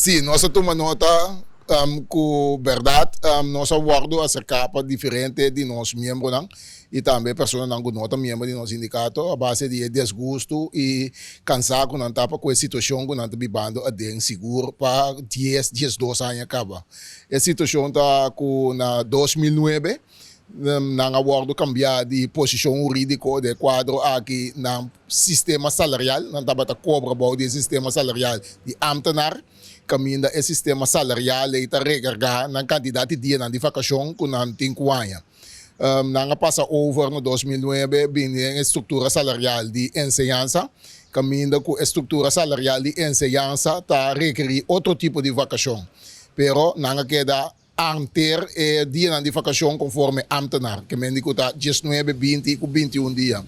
Sí, nos a tuma nota ku bèrdat nos a wòrdu aserká pa diferente di nos miembronan i tambe personanan ku no ta miembro di nos sindikato a base di e desgustu i kansá ku nan ta pa ku e situashon ku nan ta bibando aden sigur pa dies, 12 aña kaba. E situashon ta ku na 2009 nan a wòrdu kambiá di posishon hurídiko den e kuadro aki nan sistema salarial, nan tabata kobra bou di e sistema salarial di ámtenar, kaminda e sistema salarial ei ta rekargá nan kantidat di dianan di vakashon ku nan tin ku haña. Nan a pasa over na 2009 bini den e struktura salarial di enseñansa, kaminda ku e struktura salarial di enseñansa ta rekerí otro tipo di vakashon, pero nan a keda anter e dianan di vakashon konforme ámtenar, ke men di ku ta 19, 20 ku 21 dia.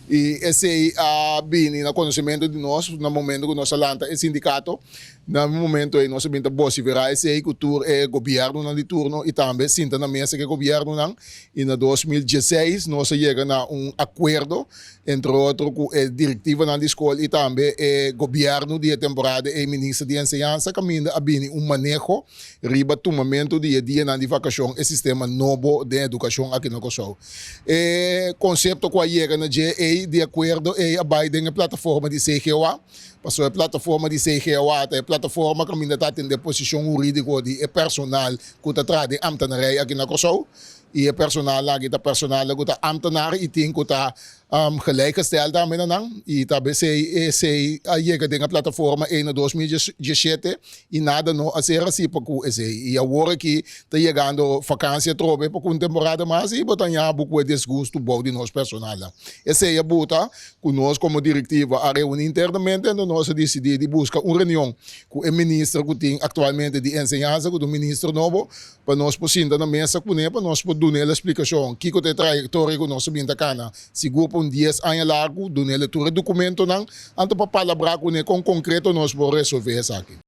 I esei a bini na konosementu di nos na momento ku nos a lanta e sindikato. Na momento ei nos a bin ta bosiferá esei ku tur e gobièrnunan di turno i tambe sinta na mesa ku e gobièrnunan. I na 2016 nos a yega na un akuerdo, entre otro ku e direktivanan di skol i tambe e gobièrnu di e temporada ei, minister di enseñansa, kaminda a bini un maneho riba tumamentu di e dianan di vakashon, e sistema nobo den edukashon aki na Kòrsou. E konsepto ku a yega na dje ei di akuerdo ei a bai den e plataforma di CGOA, pasobra e plataforma di CGOA ta e plataforma kaminda ta atendé posishon hurídiko di e personal ku ta traha den amtenarij aki na Kòrsou i e personal aki ta personal ku ta amtenar i tin ku ta gelijkgesteld tambe na nan i ta besei esei a yega den e plataforma ei na 2017 i nada no a ser hasi pa ku esei i awor aki ta yegando vakansia atrobe pa ku un temporada mas i bo ta haña bo ku e disgusto bou di nos personalnan. Esei a buta ku nos komo direktiva a reuni internamente anto nos a disidí di buska un reunion ku e minister ku tin aktualmente di enseñansa ku ta un minister nobo pa nos por sinta na mesa kuné pa nos por dun'el e splikashon kiko ta e trayektoria ku nos a bin ta kana sigur pa un 10 aña largu, dun'el e tur e dokumentonan anto pa palabrá kuné kon konkreto nos por resolvé esaki.